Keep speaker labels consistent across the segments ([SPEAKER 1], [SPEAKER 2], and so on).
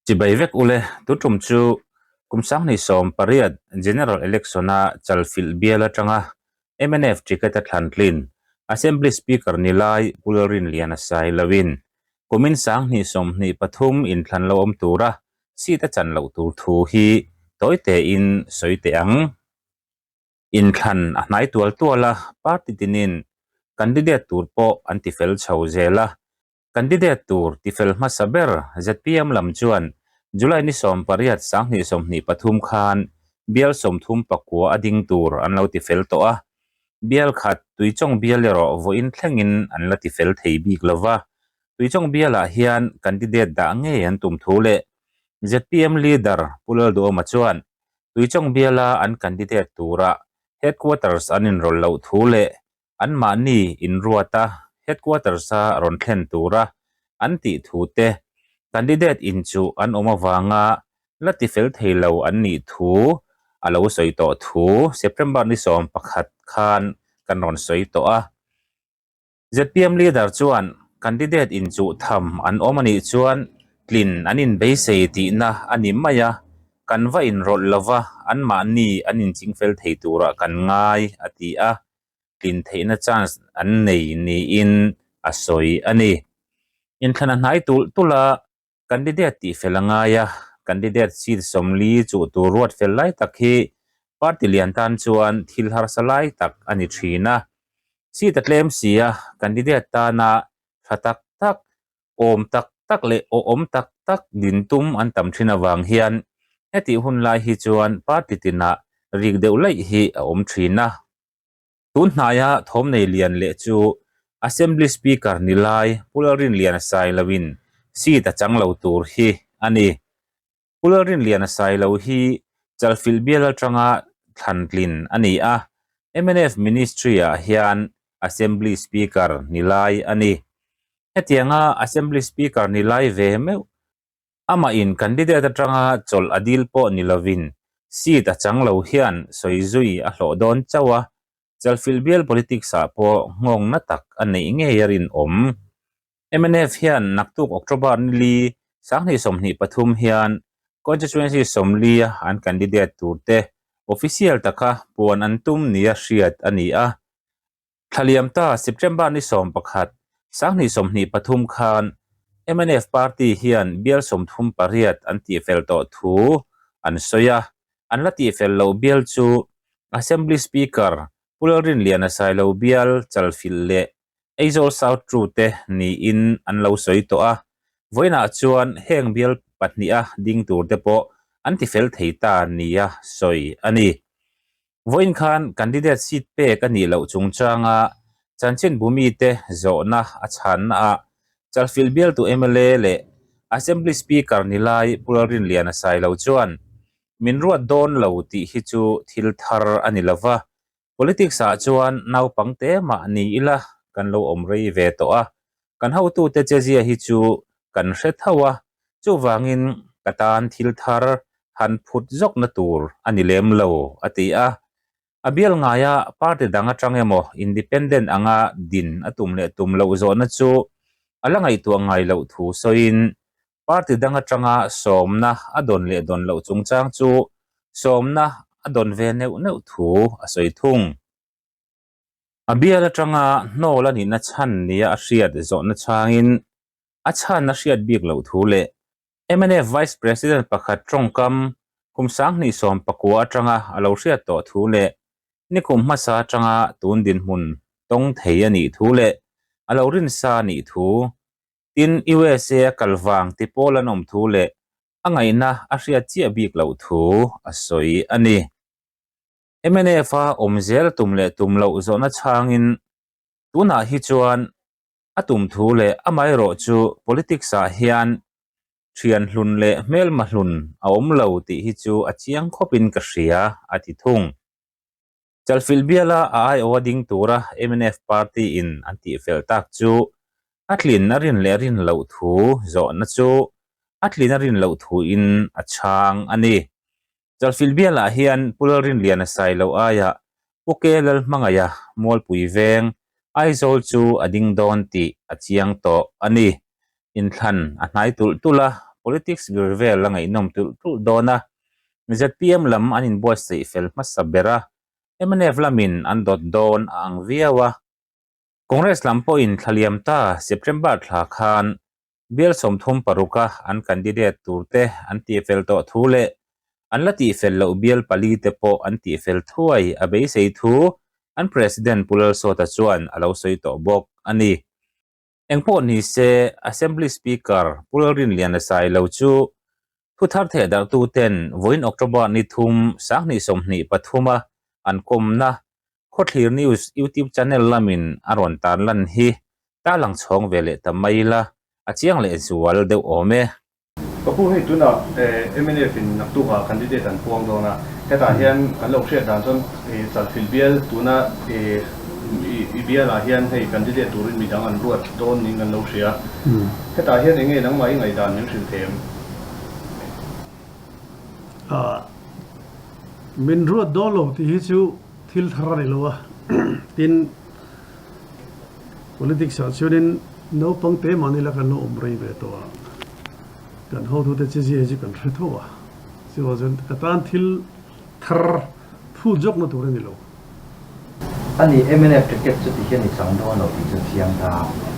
[SPEAKER 1] Chibai vek ule, tu tum chu kum 2018 General Election-a Chalfilh bial atanga mnf ticket a thlan tlin Assembly Speaker ni lai Pu Lalrinliana Sailoin kumin 2023 inthlan lo awm tura seat a chan loh tur thu hi tawi tein sawi teh ang. Inthlan a hnai tual tual a, party tinin candidate tur pawh an tifel chho zel a, Candidate tur tifel hmasa ber zpm lam chuan July ni 18 2023 khan bial 39 a ding tur an lo tifel tawh a, bial khat Tuichawng bial erawh vawiin thlengin an la tifel thei bik lo va. Tuichawng bialah hian candidate dah ngei an tum thu leh zpm leader Pu Lalduhoma chuan Tuichawng biala an candidate turah headquarters an inrawlh loh thu leh anmahni inruata headquarters-a rawn thlen tura an tih thu te, candidate inchuh an awm avanga la tifel thei lo an nih thu a lo sawi tawh thu September ni 11 khan kan rawn sawi tawh a. Zpm leader chuan candidate inchuh tham an awm a nih chuan tlin an inbeisei tihna a ni mai a, kan va inrawlh lova anmahni an inchingfel thei turah kan ngai, a ti a. tlin theihna chance an nei niin a sawi a ni. Inthlan a hnai tulh tulh a, candidate tih fel a ngai a, candidate seat 40 chuh tur ruat fel lai tak hi party lian tan chuan thil harsa lai tak a ni thin a. Seat a tlem si a, candidate tana tha tak tak awm tak tak leh awhawm tak tak din tum an tam thin avang hian hetih hun lai hi chuan party tinah rik deuh laih hi a awm thin a. Tun hnaia thawm nei lian leh chu Assembly Speaker ni lai Pu Lalrinliana Sailoin seat a chang lo tur hi a ni. Pu Lalrinliana Sailo hi Chalfilh bial atanga thlan tlin a ni a, mnf Ministry-ah hian Assembly Speaker ni lai a ni. Hetianga Assembly Speaker ni lai ve meuh amahin candidate atanga chawlh a dil pawh ni lovin seat a chang lo hian sawi zui a hlawh dawn chauh a, Chalfilh bial politics-ah pawh nghawngna tak a neih ngei a rinawm. Mnf hian naktuk October ni li 2023 hian Constituency 40 a an candidate turte official taka puan an tum nia hriat a ni a. Thla liam ta September ni 11, 2023 khan mnf party hian bial 38 an tihfel tawh thu an sawi a, an la tihfel loh bial chu Assembly Speaker Pu Lalrinliana Sailo bial Chalfilh leh Aizawl South Two te niin an lo sawi tawh a, vawiinah chuan heng bial pahniha ding tur te pawh an tifel thei ta nia sawi a ni. Vawiin khan candidate seat pek a nih loh chungchanga chanchinbu mite zawhna a chhannaah Chalfilh bialtu mla leh Assembly Speaker ni lai Pu Lalrinliana Sailo chuan, Min ruat dawn lo tih hi chu thil thar a ni lova, Politics ah chuan naupang te mah ni ila kan lo awm rei ve tawh a, kan hotute chezia hi chu kan hre tho a, chuvangin ka tan thil thar han phut zawkna tur a ni lem lo, a ti a. A bial ngaia party dang atang emaw independent anga din a tum leh tum loh zawhna chu a la ngaihtuah ngai loh thu sawiin Party dang atanga sawmna a dawn leh dawn loh chungchang chu sawmna a dawn ve neuh neuh thu a sawi thung. A bial atanga hnawl a nihna chhan nia a hriat zawhna chhangin a chhan a hriat bik loh thu leh mnf Vice President pakhat tawngkam kum 2019 atanga a lo hriat tawh thu leh nikum hmasa atanga tun dinhmun tawng thei a nih thu leh a lo rinsa a nih thu Tin, USA a kal vang ti pawl an awm thu leh a ngaihna a hriat chiah bik loh thu a sawi a ni. Mnf a awm zel tum leh tum loh zawhna chhangin tunah hi chuan a tum thu leh amaherawh chu politics ah hian thian hlun leh hmelma hlun a awm lo tih hi chu a chiang khawpin ka hria, a ti thung. Chalfilh biala a aiawha ding tura mnf party in an tihfel tak chu a tlin a rin leh rin loh thu zawhna chu a tlin a rin loh thu in a chhang a ni. Chalfilh bialah hian Pu Lalrinliana Sailo aiah Pu Ke Lalhmangaia Mualpui Veng, Aizawl chu a ding dawn tih a chiang tawh a ni. Inthlan a hnai tulh tulh a, politics vir vel a ngaihnawm tulh tulh dawn a, zpm lam an inbuatsaih fel hmasa ber a, mnf lamin an dawt dawn a ang viau a. Congress lam pawhin thla liam ta September thla khan bial 36 a an candidate turte an tihfel tawh thu leh an la tihfel loh bial pali te pawh an tihfel thuai a beisei thu an President Pu Lalsawta chuan a lo sawi tawh bawk a ni. Engpawh ni se, Assembly Speaker Pu Lalrinliana Sailo chu thu thar thehdarhtu ten vawiin October ni thum 2023 a an kawmna Khawthlir News YouTube channel lamin a rawn tarlan hi tarlang chhawng ve leh ta mai ila a chiang leh zual deuh awm e.
[SPEAKER 2] Ka pu hei tunah mnf in naktukah candidate an puang dawn a, hetah hian kan lo hriat dan chuan Chalfilh bial tuna i bialah hian hei candidate turin midang an ruat dawn niin kan lo hria. Hetah hian enge nangmah i ngaihdan min hrilh thei em?
[SPEAKER 3] Min ruat dawn lo tih hi chu thil thar a ni lo a, tin Politics ah chuanin naupang te mahni la kan lo awm rei ve tawh a, kan hotute che zia hi chu kan hre tho a, chuvang chuan ka tan thil thar phut zawkna tur a ni lo.
[SPEAKER 4] Ani mnf ticket chu ti hian i chang dawn lo tih chu a chiang ta.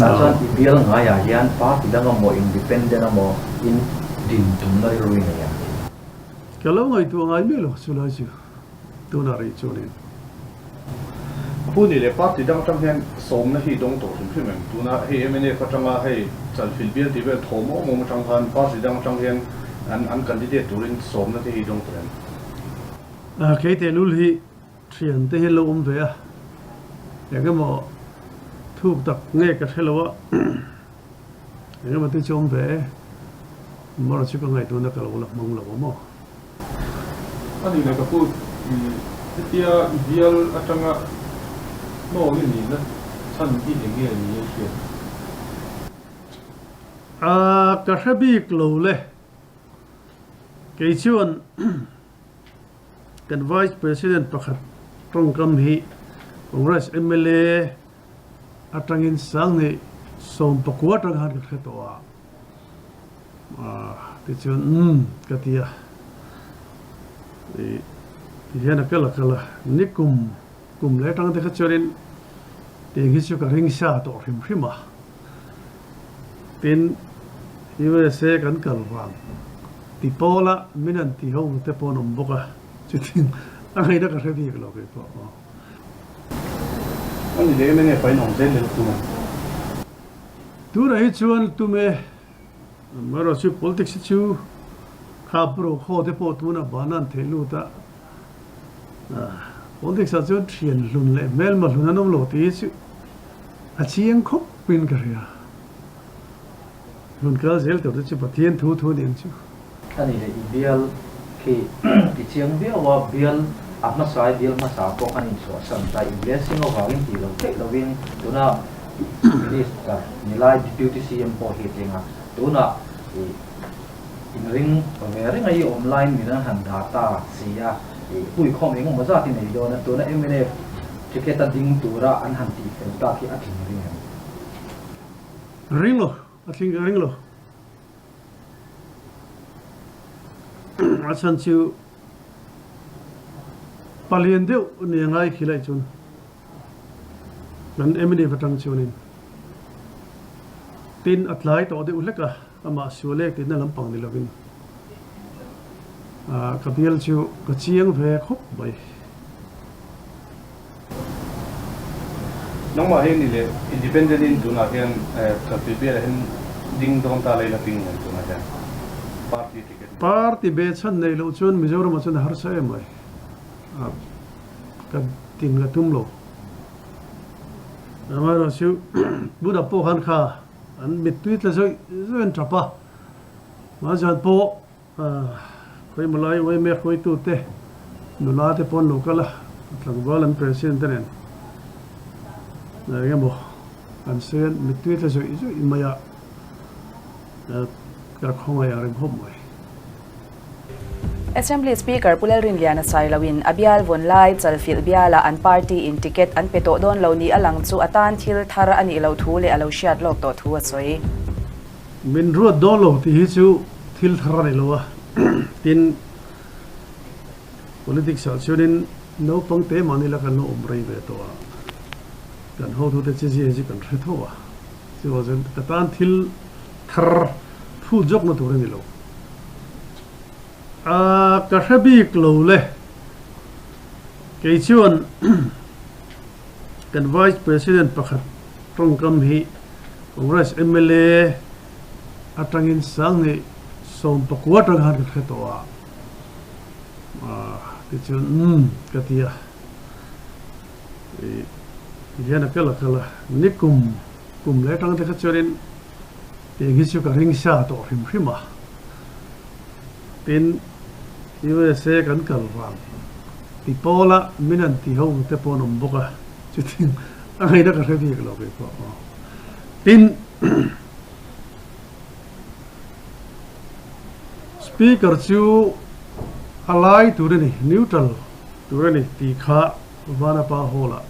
[SPEAKER 4] Tah chuan i bial ngaiah hian party dang amaw independent amaw in din tumna rilru i nei ang tih.
[SPEAKER 3] Ka lo ngaihtuah ngai miah lo chulai chu. Tunah rih chuanin.
[SPEAKER 2] Pu ni leh party dang atang hian sawmna hi dawng tawh hrim hrim em? Tuna hei mnf atanga hei Chalfilh bial tih vel thawm awm awm atang khan party dang atang hian an an candidate turin sawmna te hi dawng tawh em?
[SPEAKER 3] Kei tehlul hi thian te hi an lo awm ve a, eng emaw thuk tak nge ka hre lo a, eng emaw te chu awm ve e, mawra chu ka ngaihtuahna ka lo la hmang lo a maw?
[SPEAKER 2] A nih leh ka pu, hetia bial atanga hnawl i nihna chhan hi eng nge ni i hriat?
[SPEAKER 3] A, ka hre bik lo le. Kei chuan kan Vice President pakhat tawngkam hi Congress mla atangin 2019 atang khan ka hre tawh a. Tichuan umm ka ti a, ti hian a kal a kal a, ni kum kum leh atang te kha chuanin tiang hi chu ka ring sa tawh hrim hrim a, tin USA kan kal vang ti pawla min han ti ho te pawh an awm bawk a, chutin a ngaihna ka hre bik lo kei pawh.
[SPEAKER 2] A ni leh em enge fain awm zel leh tum a?
[SPEAKER 3] Tunah hi chuan tume amaherawh chu politics hi chu kha pro khaw te pawh tunah bana an theih lut a, politics ah chuan thian hlun leh hmelma hlun an awm lo tih hi chu a chiang khawp in ka hria. Hlun kal zel tur te chu Pathian thu thu nen chu.
[SPEAKER 4] A nih leh i bial khi ti chiang viau a, bial a hmasa i bial hmasa pawh khan inchhuahsan ta, i blessing avangin tih loh theih lovin tuna Minister nilai Deputy CM pawh hi a tling a, tunah i inring ve reng a i awm laiin min an han dah ta si a, i huikhawm engemaw zat i nei dawn a, tuna mnf ticket a ding tura an han tih fel tak hi a tling ring em?
[SPEAKER 3] Ring lo, a tling ka ring lo. A chhan chu palian deuh ni a ngai khi lai chuan kan mnf atang chuanin tin a tlai tawh deuh hlek a, amah sualek tihna lampang ni lovin ka bial chu ka chiang ve khawp mai.
[SPEAKER 2] Nangmah hi ni leh independent in tunah hian Chalfilh bialah hian ding dawn ta lei la ping em tunah hian party ticket.
[SPEAKER 3] Party be chhan nei loh chuan Mizoramah chuan a harsa em mai. Ka din la tum lo. Amaherawhchu Buddha pawh khan kha an mittui tla zawih zawih an tap a, mahse pawh Khawimalai uaime hruaitute nula te pawh an lo kal a, tlangval an president te nen eng emaw an sawi a, mittui tla zawih zawih mai a, ka khawngaih ang reng khawp mai.
[SPEAKER 5] Assembly Speaker Pu Lalrinliana Sailoin a bial vawn lai Chalfilh bialah an party in ticket an pe tawh dawn lo ni a lang chu a tan thil thar a nih loh thu leh a lo hriat lawk tawh thu a sawi.
[SPEAKER 3] Min ruat dawn lo tih hi chu. thil thar a ni lo a, tin politics ah chuanin naupang te mahni la kan lo awm rei ve tawh a, kan hotute che zia hi chu kan hre tho a, chuvang chuan ka tan thil thar phut zawkna tur a ni lo. A ka hre bik lo le, kei chuan kan Vice President pakhat tawngkam hi Congress mla atangin Sanghnih 19 atang khan ka hre tawh a, tichuan umm ka ti a, tihian a kal a kal a, nikum kum leh atang te kha chuanin tiang hi chu ka ring sa tawh hrim hrim a, tin USA kan kal vang ti pawla min han ti ho te pawh an awm bawk a, chutin a ngaihna ka hre bik lo keipawh. Tin, Speaker chu a lai tur a ni, neutral tur a ni tih kha Vanapa Hall-ah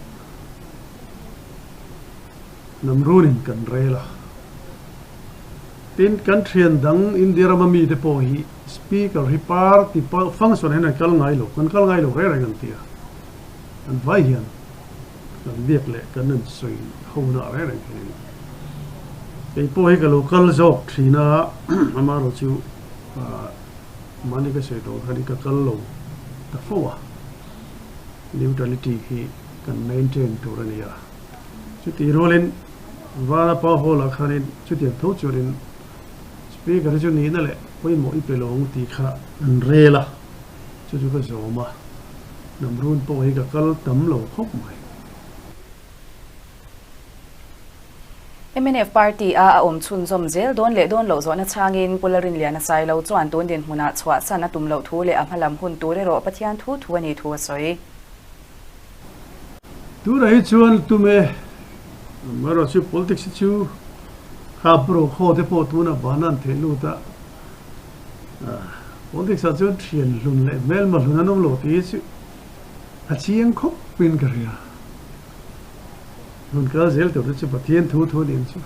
[SPEAKER 3] Namrunin kan rel a. Tin, kan thian dang India rama mite pawh hi Speaker hi party function hian an kal ngai lo, kan kal ngai lo reng reng an ti a, an vai hian. Kan biak leh kan rawn sawi ho nah reng reng hian kei pawh hi ka lo kal zawk thin a, amaherawh chu mahni ka sawi tawh khan ka kal lo ta fo a, neutrality hi kan maintain tur a ni a, chutih rualin Vanapa Hall ah khanin chutiang tho chuanin Speaker hi chu nihna leh pawimawh i pe lo ang tih kha an rel a. Chu chu ka zawm a, Namrun pawh hi ka kal tam lo khawp mai.
[SPEAKER 5] Mnf party a a awm chhunzawm zel dawn leh dawn loh zawhna chhangin Pu Larinliana Sailo chuan tun dinhmunah chhuahsan a tum loh thu leh a hmalam hun tur erawh Pathian thu thu a nih thu a sawi.
[SPEAKER 3] Tunah hi chuan tume amaherawh chu politics hi chu kha bro khaw te pawh tunah bana an theh lut a, Politics ah chuan thian hlun leh hmelma hlun an awm lo tih hi chu a chiang khawp in ka hria. Hlun kal zel tur te chu Pathian thu thu nen chu.